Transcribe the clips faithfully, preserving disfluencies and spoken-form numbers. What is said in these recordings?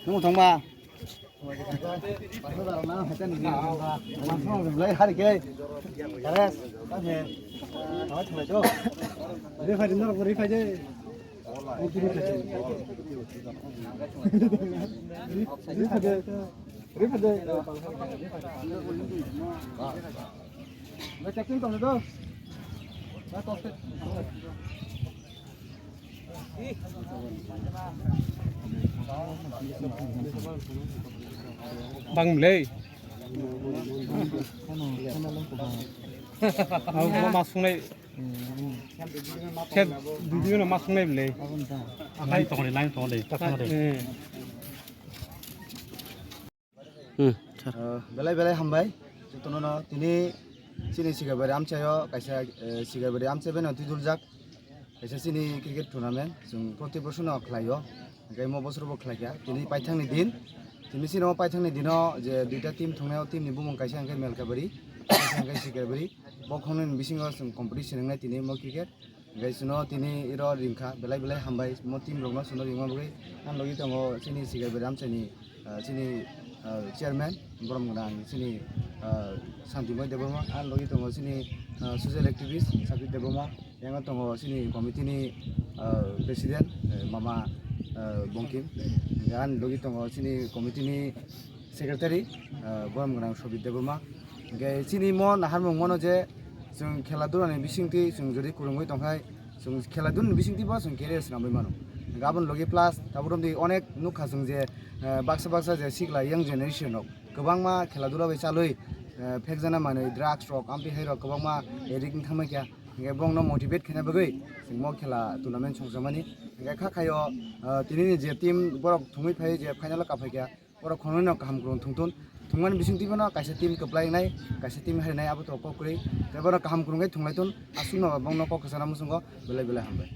Nung thangba. Bang mlei. Abo ma sungnai. Khe video no ma sungnai mlei. Line tongdi, line tongdi, tongdi. Hmm, sir. Ah, belai belai hambai. Jotono no tini chini Sigaibari amchaio kaisa, eh, Sigaibari amchai bai no twiduljak kaisa chini cricket tournament chwng proti bosor no khlaio. Hwnkhe mo bosor bo khlaikha. Tini paithakni din. Tini chini o paithakni dino je duita team thwngnaio, team ni bumung kaisa hwnkhe Melkabari, kaisa hwnkhe Sigaibari. Bo khongnwini bisingo chwng competition wngnai tini mo cricket. Hwnkhe chwngno tini iro ringkha, belai belai hambai mo team rokno chwngno ringma bagwi. Ang logi tongo chini Sigaibari amchaini, ah, chini, ah, chairman, borom gwnang chini, ah, Santimoi Debbarma, ang logi tongo chini, ah, social activist Sabir Debbarma, yango tongo chini committee ni, ah, president, eh, mama, ah, Bongkim, ang logi tongo chini committee ni secretary, ah, borom gwnang Sobir Debbarma. Hwnkhe chini mo naharmung mano je chwng khela dula ni bisingtwi chwng jodi kwrwngwi tongkhai, chwng khela dula ni bisingtwi bo chwng career swnamwi mano. Hwnkhe aboni logi plus tabuk romdi onek nukha chwng je, ah, baksa baksa je sikla young generation rok kwbangma khela dula bai chalwi, ah, phekjana manwi drugs rok amtwi hai rok kwbangma addict wng thangmai kha. Hwnkhe bongno motivate khaina bagwi chwng mo khela tournament songchamani. Hwnkhe kha khaio, ah, tinini je team borok thwngwi phai je final o kaphai kha. Borok khongnwi no kaham kwrwng thwngthun. Thwngmani bisingtwi bono kaisa team kwplai wngnai, kaisa team harinai abo to kok kwrwi. Tei bono kaham kwrwng khe thwnglaithun, aswkno bongno kok kwchana muchungo belai belai hambai.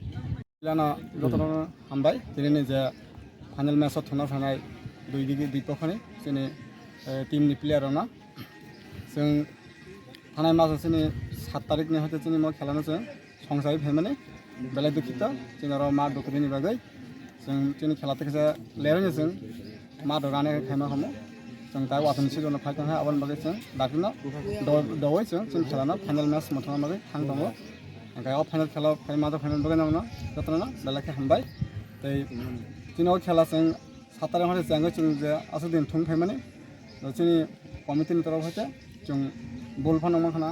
Lano jotono hambai, tinini je final match o thwngna phainai dui digi dui pokhoni chini, eh, team ni player rokno. Chwng thanai maso chini sat tarik ni hoite chini mo khela no chwng songchai phaimani belai dukhito, chini oro ma dukhini bagwi chwng chini khela tekhe leroni chwng ma dogane khaima homo chwng tai watani season phai tongkha aboni bagwi chwng dakino do dowoi chwng chini khela no final match mothoma bagwi thang tongo. Hwnkhe o final khela phai ma dok phaimani bagwi nokno jotono belai khe hambai. Tei chini o khela chwng sat tarik hoite chwng je aswk din thung phaimani chini committee ni torof hoite chwng bul phano wngma khana.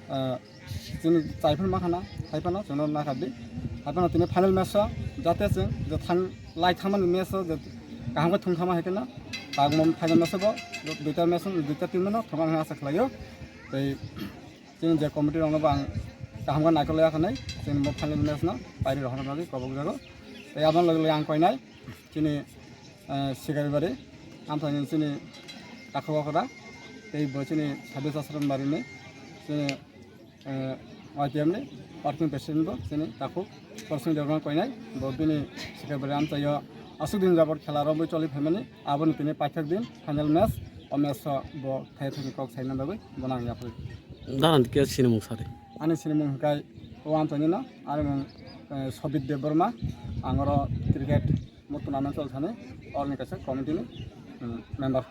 Ah, chini chai phano ma khana, hai phano chwngno nakhardi. Hai phano tini final match o jate chwng je thang lai thangmani match o je kaham khe thung thangma hai kheno tabukno final match o bo duita match o duita team no thangma hwnwi asa khlaio. Tei chini je committee rokno bo ang kaham khe naikolwi yakhanai chini bo final match no pairi rohorna bagwi kobok jago. Tei aboni loge loge ang koinai chini, eh, Sikaribari amthani chini takhuk okra tei bo chini Sadhu Sasram barini chini, eh, Y T M ni working president bo chini takhuk Porsing Debbarma koinai. Bo bini Sikaribari amchaio aswk din jabor khela romwi choli phaimani, aboni tini paithak din final match, o match o bo thai thani kok saina bagwi bono ang yapri. Daran khe sinimung sari. Ani sinimung hwnkhe o amchaini no, ani mung, eh, Sobit Debbarma, ang oro cricket mo tournament chol thani, oroni kaisa committee ni, mm, member.